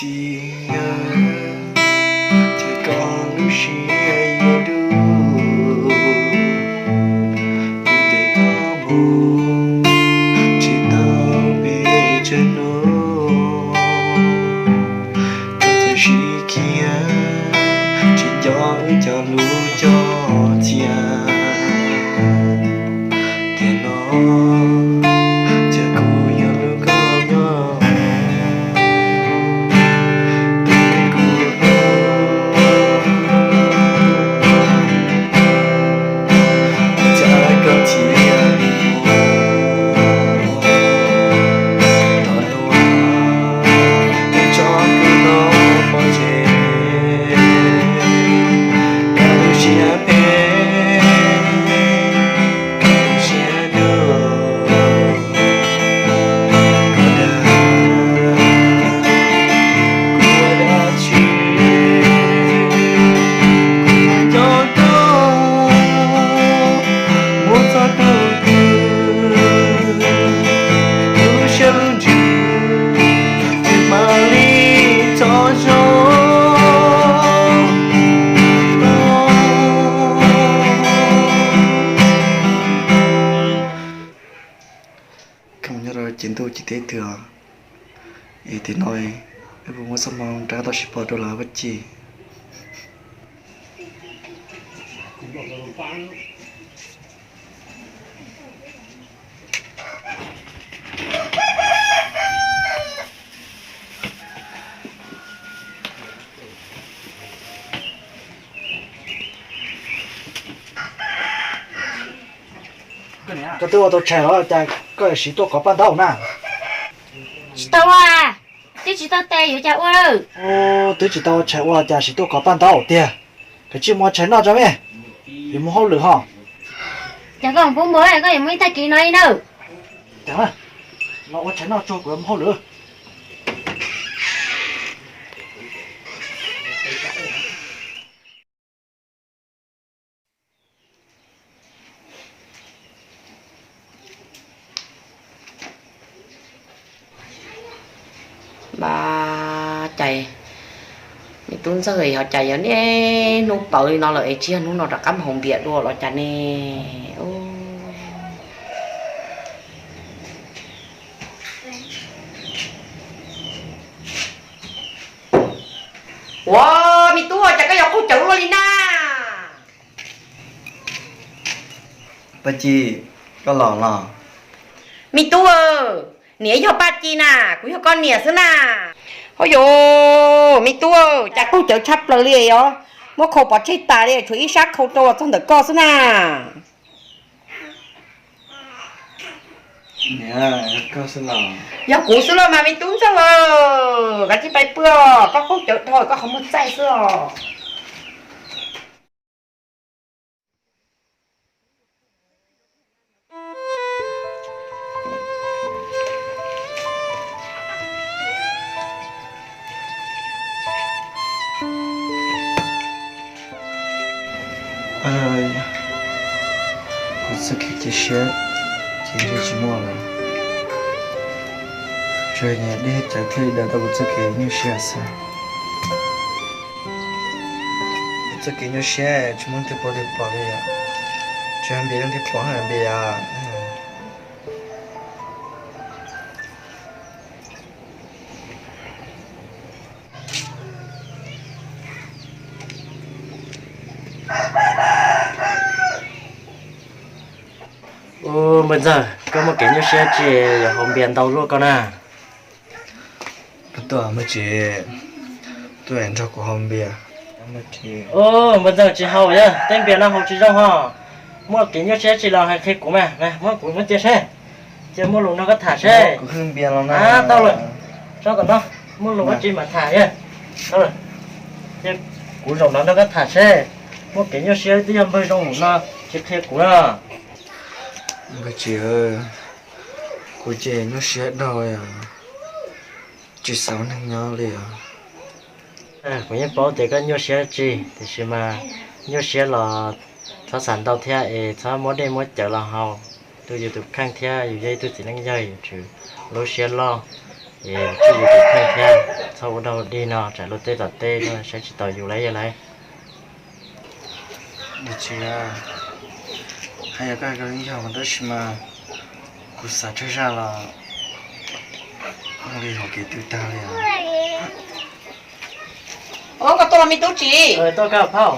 Tsis yog, ces koj lub siab yuav dub, kuv ntes koj mus, tsis tau pes tsawg hnub, koj txawm sib khiav, tsis nco wb cov lus cog txias. Tiam no ces kuv yog lub koj nyob, kuv hlub, cas koj txiav li mus. Thaum luag tso kuv los pov tseg, koj lub siab phem, koj lub siab dub, koj dag kuv ua dab tsi, kuv coj koj mus txog rau twg, lub siab lub ntsws, mam li tso zoo. Koj mus nyob rau ces ntuj ci teb twg os, es tiam no wb puas muaj txoj hmoo rov qab tau sib pom dua lawm Paj Ci? Koj twb ua tau tshais los cas koj yuav siv tuaj kov paj ntaub na? Tsis tau ua, twb tsis tau tes yuav cas ua. Twb tsis tau tshais ua cas siv tuaj kov paj ntaub tiag. Kav tsij mus ua tshais noj tso me, yuav mus hauj lwm ho. Cas koj pub mus, koj yuav mus ib tag kis no li na. Los ua tshais noj tso kuv yuav mus hauj lwm. Mas cas me tub Ntxawg ho cas yog niaj hnub ploj li no lawm es tsis yog hnub no rov qab mus haus npias dua los cas ne? Ua, me tub, cas koj yuav qaug cawv luaj li na? Paj Ci, koj los los? Me tub, niam yog Paj Ci na, kuv yog koj niam xwb na. Ho yus, me tub, cas qaug cawv tshaj plaws li os, muab khau pov tseg tas li, tshuav ib sab khau rau los txog ntawm koj xwb na. Yog kuv xwb los mas me tub Ntxawg, kav tsij pais pw, koj qaug cawv dhau koj qhov muag txaij xwb os. Kuv txoj kev cia siab ces ntshe tsis muaj lawm. Tsuas yog nyias dej cawv thiaj li daws tau kuv txoj kev nyuaj siab xwb. Kuv txoj kev nyuaj siab tsis muaj leej twg pom li os. Tsis yog npias leej twg pom, npias. Ub, npawg Ntxawg, koj muaj kev nyuaj siab tsi yuav haus npias ntau luaj koj na? Tuaj, npawg Tsis, tuaj nrog kuv haus npias. Ub, npawg Ntxawg, tsis haus yog tej npias no haus tsis zoo ho. Muaj kev nyuaj siab tsi los hais qhia kuv mas, muab kuv muab cia seb, cia muaj lus nrog koj tham seb. Tau lawm, tso tom no, muaj lus ua tsi mam tham. Kuv zaum no nrog koj tham seb, muaj kev nyuaj siab twb yog npawg zoo lus no tsis qhia kuv na. Npawg Tsis, kuv ces nyuaj siab dhau, tsis xav ua neeg nyob li os. Kuv yeej paub tias koj nyuaj siab tsi, tiam sis mas nyuaj siab los txhob xav ntau thiab es txhob muab dej muab cawv los haus. Twb yus tus kheej thiab yus yog ib tug txiv neej yawg, yus tsum lub siab loj es tswj yus tus kheej thiab. Txhob ua dog dig no, tsam luag teb tom teb no saib tsis taus yus lawm yog lawm. Tsis, hais yog koj hais koj yeej yog mas tab sis mas kuv xav tsawg zaj los li hauv kev twb tag li. Ua koj tuaj los me tub tsis? Tuaj koj phauj.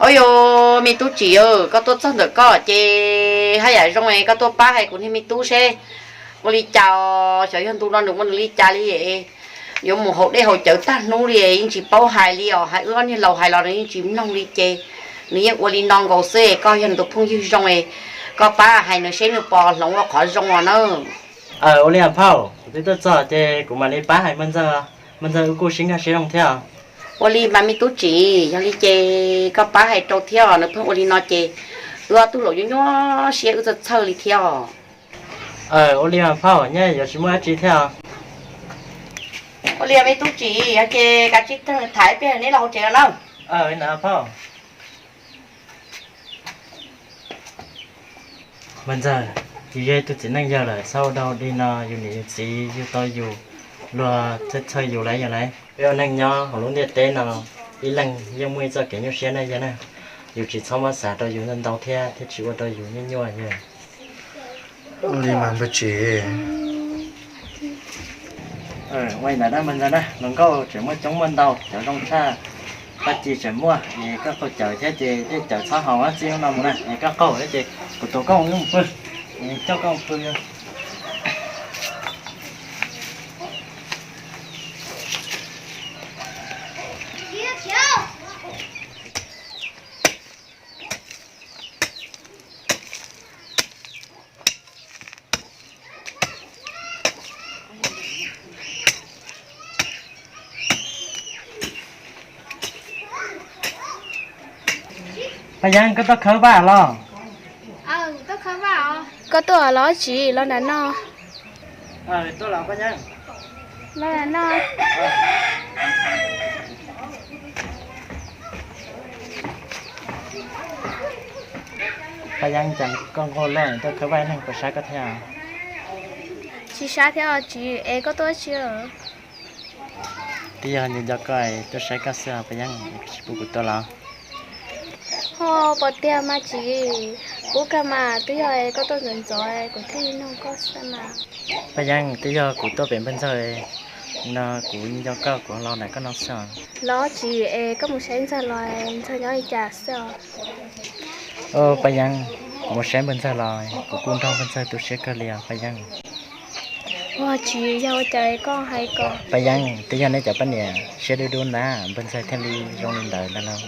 Ua yog me tub tsis, koj tuaj txog ntawm koj ces haj yam zoo es koj tuaj pab hais kuv niag me tub seb ua li cas, xyov yog ntu no nws ua nws li cas li, yuav mus haus dej haus cawv tag hnub li yeej tsis paub hais li os. Hais wb ob niag laus hais los nws yeej tsis mloog li ces nws yeej ua li no nkaus xwb. Koj yog nws tus phooj ywg zoo es koj pab hais nws seb nws puas hloov ua qhov zoo os na. Ua li phauj, kuv twb tuaj txog ces kuv mam li pab hais npawg Ntxawg. Npawg Ntxawg wb kuj sib nkag siab zoo thiab. Ua li mas me tub tsis, yog li ces koj pab hais rau thiab, nws pheej ua li no ces wb ob tug laus nyuaj nyuaj siab wb txhawj txhawj li thiab. Ua li mas phauj, nyob yuav tsis muaj dab tsi thiab. Ua li me tub tsis, yog ces kav tsij tham ib pliag neb los hauv tsev no na. Phauj. Npawg Ntxawg, yus yog ib tug txiv neej yawg lawm, txhob ua dog dig no, yus niam yus txiv yug tau yus, luag txhawj txhawj yus lawm yog lawm. Peb ua neej nyob hauv lub ntiaj teb no, ib leeg yeej muaj ib txoj kev nyuaj siab na yawg na. Yus tsis txhob muab xav rau yus ntau ntau thiab, thiaj tsis ua rau yus nyuaj nyuaj yawg. Ua li mas npawg tsis. Ua li ntawd na npawg Ntxawg na, hluas nkauj tseem muaj coob muaj ntau, cov zoo tshaj Paj Ci tseem muaj, es koj qaug cawv thiab ces dej cawv txhob haus txij hnub no mus na, es koj qaug thiab ces kuv tuav koj mus pw, coj koj mus pw. Paj Yeeb, koj tuaj khawb vaj los? Koj tuaj los tsis los nram no? Los nram no. Paj Yeeb, cas koj nquag luaj, tuaj khawb vaj neeg puas sab koj thiab? Tsis sab thiab tsis, es koj tuaj tsis? Twb yog nco nco koj tuaj saib koj xwb Paj Yeeb, tsis pub kuv tuaj los? Ho pom tiag mas tsis, kuv kag mas twb yog koj tuaj ntxov ntxov kuv thiaj li nug koj xwb mas. Paj Yeeb, twb yog kuv tuaj pem npawg Ntxawg no, kuv nco koj kuv los nram koj no xwb. Los tsis es koj mus saib Ntxawg los Ntxawg nyob li cas xwb os? Paj Yeeb, kuv mus saib npawg Ntxawg los kuv kuj nrog npawg Ntxawg tu siab kawg li os Paj Yeeb. Ua tsis yog ua cas koj hais ko? Paj Yeeb, twb yog nej cov poj niam siab dub dub na, npawg Ntxawg thiaj li zoo li ntawd ntag lauj.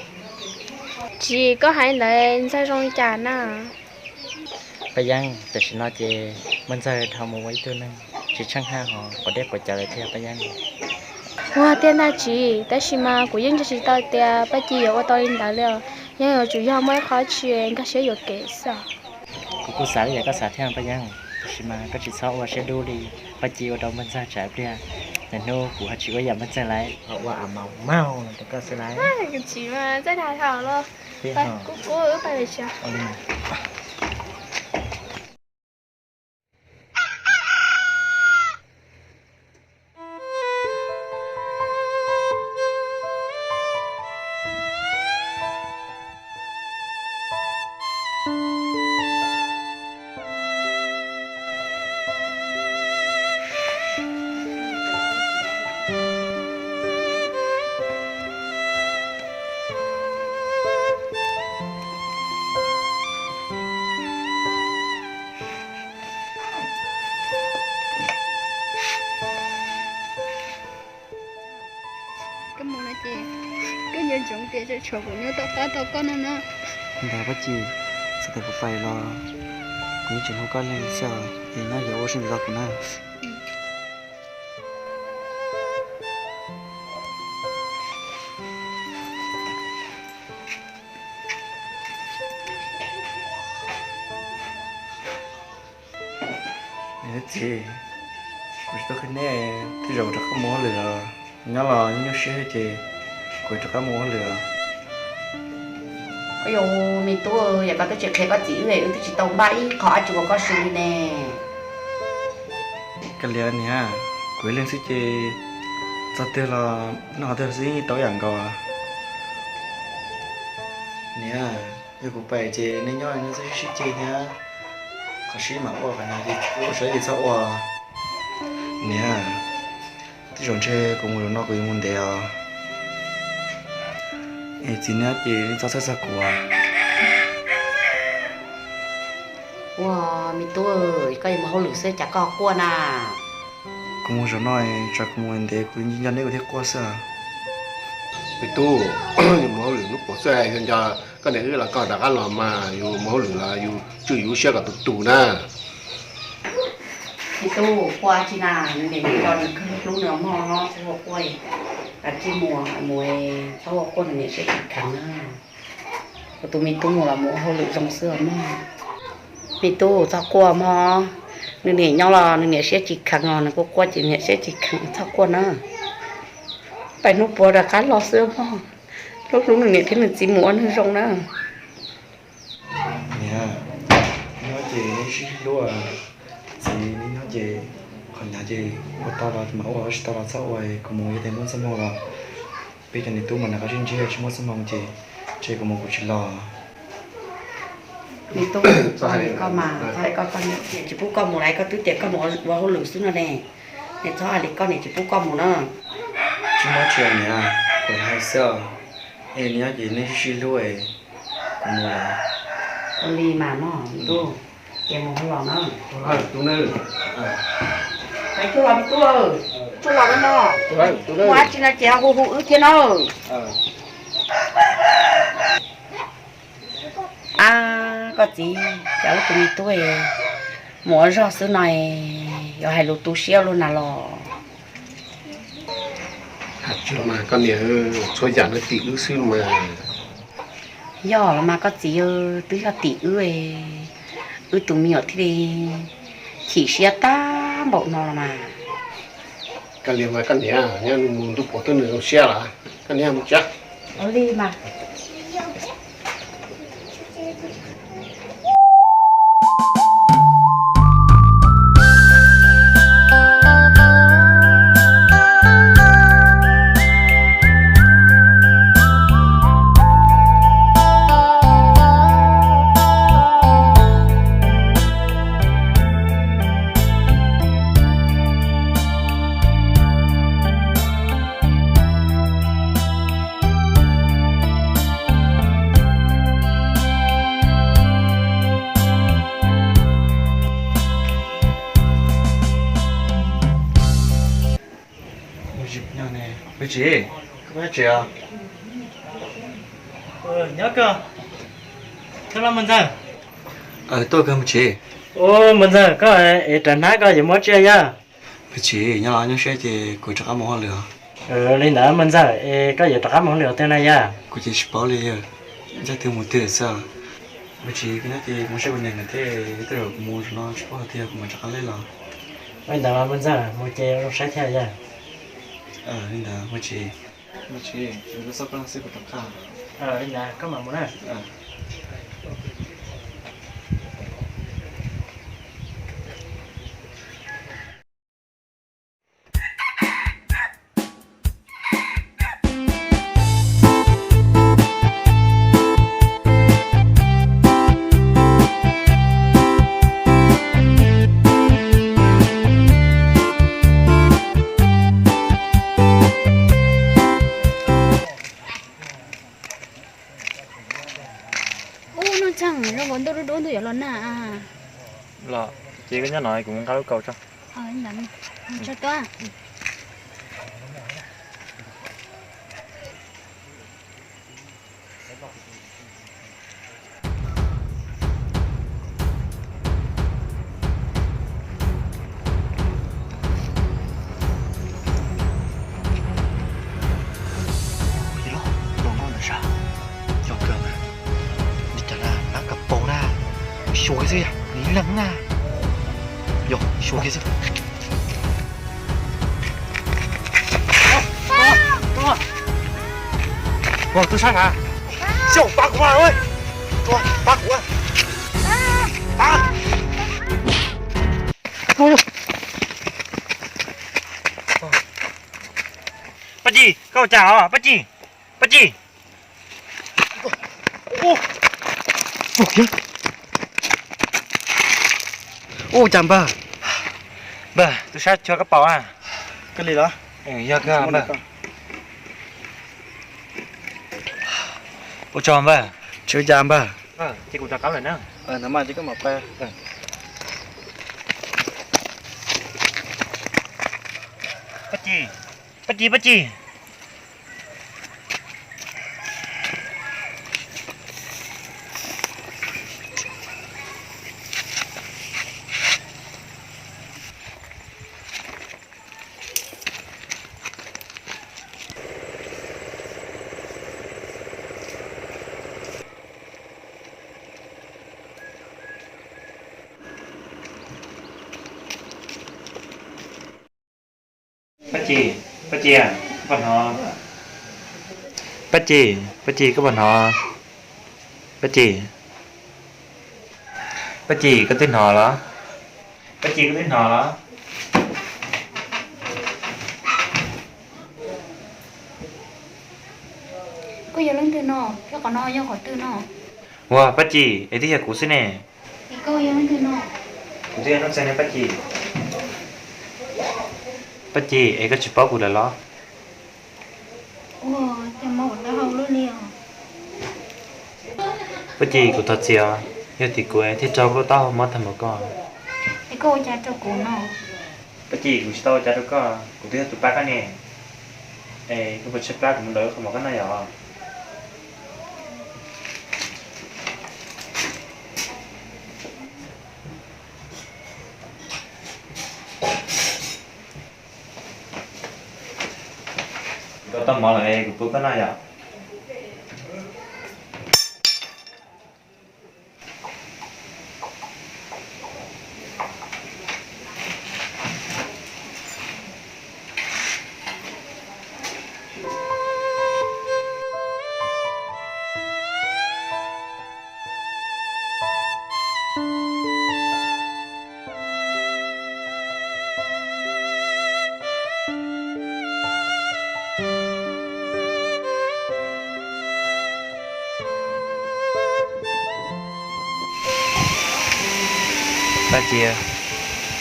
Tsis, koj hais ntawd Ntxawg zoo li cas na? Paj Yeeb, tam sim no ces npawg Ntxawg dhau mus ua ib tug neeg tsis tsheej haj hov quav dej quav cawv lawm thiab Paj Yeeb. Ua tiag ntag tsis, tab sis mas kuv yeej ntseeg tsis tau tias Paj Ci yuav ua tau li ntawd li os. Yeej yuav tsum yog muaj ib qho tsis nkag siab yuam kev xwb. Kuv kuj xav li yam koj xav thiab Paj Yeeb, tab sis mas koj tsis txhob ua siab dub li. Paj Ci ua rau npawg Ntxawg tsam pliag nws hnub kuv ho tsis ua yam npawg Ntxawg lawm, ho ua a maus maus rau koj xwb lawm. Tsis mas txawj dag dhau los. Kuv kuv wb pab li tsiab. Koj mus no ces koj nco ntsoov tias tshuav kuv nyob tom qab tau koj no na. Ntag Paj Ci, txawm tias kuv pais los kuv yeej tseem hlub koj li xwb os, es nyob yuav ua siab ntev rau kuv na. Niam txiv, kuv tsis tau qhia neb, tej zaum kuv rov qab mus hauj lwm os. Nyob los nyuaj siab thiab ces kuv rov qab mus hauj lwm os. Ua yog me tub, yam koj twb tsis qhia koj txiv wb, wb twb tsis tau npaj ib qho dab tsi ua koj su li ne. Liam niam, kuv ib leeg xwb ces txog twg los noj qhov twg xwb tau yam nkaus. Niam, yog kuv pais ces nej nyob no xwb sib ceg thiab, qhov sib mam ua qhov no ces ua saib ces txhob ua. Niam, tej zaum ntshe kuv mus zaum no kuv yuav mus ntev os. Es txiv neb ces nej txhob txhawj txog kuv. Ua, me tub, koj yuav mus hauj lwm xwb cas koj quaj na? Kuv mus zaum no, tsam kuv mus ntev kuv nco neb kuv thiaj quaj xwb. Me tub, yus mus hauj lwm hnub puav xwb, yog nco koj niam wb los koj rov qab los mas yus mus hauj lwm los yus tswj yus siab kom tus tus na. Me tub, quaj tsi na, nws niam nws tso nws kawg hlub nws mog, txhob ua quaj, kav tsij mus, mus, txhob ua quaj nws niam siab tsis kheev na. Kuv tus me tub mus los mus ua hauj lwm zoo xwb os mog. Me tub txhob quaj mog, nws niam nyob los nws niam siab tsis kheev os, nws quaj quaj ces niam siab tsis kheev, txhob quaj na. Pais hnub puav rov qab los xwb mog, hlub hlub nws niam thiab nws txiv mus ua neeg zoo na. Niam, nyob ces neb sib hlub, txiv neb nyob ces qhov hnyav ces ua tau los mas ua, ua tsis tau los txhob ua, kuv mus yog tias muaj txoj hmoo los peb cov niam tub mas nws qab sib ntsib tsis muaj txoj hmoo ces ntshe kuv mus kuv tsis los. Me tub, txhob hais li koj mas, txhob hais koj, koj niam tsis pub koj mus lawm, koj twb tias koj mus ua hauj lwm xwb no ne. Neb txhob hais li koj niam tsis pub koj mus na. Tsis muaj tsi niam, kuv hais xwb os. Es neb nyob ces neb sib sib hlub, kuv mus lawm. Ua li mas mog me tub, ces mus hauj los na. Tub, pais cuag los me tub, cuag los no. Mus dab tsi no ces ho hu hu wb thiab na. A, koj txiv, cas wb tus me tub mus ua zog xwb no, yuav hais lus tu siab luaj na los? Tsis mas koj niam, txhua yam no tim wb xwb mas. Yog los mas koj txiv, twb yog tim wb, wb tus me nyuam thiaj li chim siab tag npaum no los mas. Koj niam mas koj niam, nyob mus ntuj puas twb nws zoo siab lawm, koj niam mus tsev. Ua li mas. Peb tsis, koj peb tsis os. Nyob koj, koj los Mus Ntxawg. Tuaj kawg Mus Tsis. Mus Ntxawg, koj es rov hnab koj yuav muab tsiaj yog? Mus Tsis, nyob los nyob siab ces kuv rov qab mus hauj lwm. Li ntawd Mus Ntxawg, es koj yuav rov qab mus hauj lwm tiag na yog? Kuv ces tsis paub li yog, ncaj twg mus twg xwb. Mus Tsis, koj nyob ces mus saib kuv niam nkawd thiab, tej zaum kuv mus no tsis paub tias kuv mam rov qab lej los. Li ntawd Mus Ntxawg, mus ces zoo saib thiab yog. Li ntawd Mus Tsis. Mus Tsis, kuv xauj koj xwb kuv rov qab. Li ntawd koj mam mus na. Ub, noj tshaj zoo nkaus ntuj dub dub ntuj yuav los nag. Los ces koj nyob no kuv mus nqa lub kaus tso. Tso tuaj. Yog kawg mas, li cas na, nab kab paus na, xyuas kiag xwb, nws leeg na, yog xyuas kiag xwb. Ua, tub sab na, xyaum pab kuv mas, pab kuv, pab. Koj ua cas os Paj Ci? Paj Ci! Ua cas npawg? Npawg, tus sab chua koj pom a? Yog kawg npawg. Ua tsaug npawg. Tsis ua cas npawg. Ces kuv rov qab lawm na. Paj Ci, Paj Ci, Paj Ci. Paj Ci, Paj Ci, koj puas hnov? Paj Ci, Paj Ci, koj puas hnov? Paj Ci, Paj Ci, koj twb hnov los? Paj Ci, koj twb hnov los? Koj yog leej twg no? Rau qhov no yog qhov twg no? Ua, Paj Ci, es twb yog kuv xwb ne. Es koj yog leej twg no? Kuv twb yog Nuj Txeeg ne Paj Ci. Paj Ci, es koj tsis paub kuv lawm los? Ua, cas mob kuv taub hau luaj li os. Paj Ci, kuv thov txim os, yog tim kuv thiaj raug koj taub hau mob tag npaum ko. Es koj ua cas rau kuv no? Paj Ci, kuv tsis tau ua cas rau koj, kuv twb yog tus pab koj ne. Es koj puas tshaib plab kuv mus ntaus ib qho mov koj noj yom? Koj tau mov lawm es kuv pub koj noj yom? Paj Ci,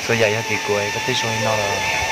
txhua yam yog tim kuv koj thiaj zoo li no los.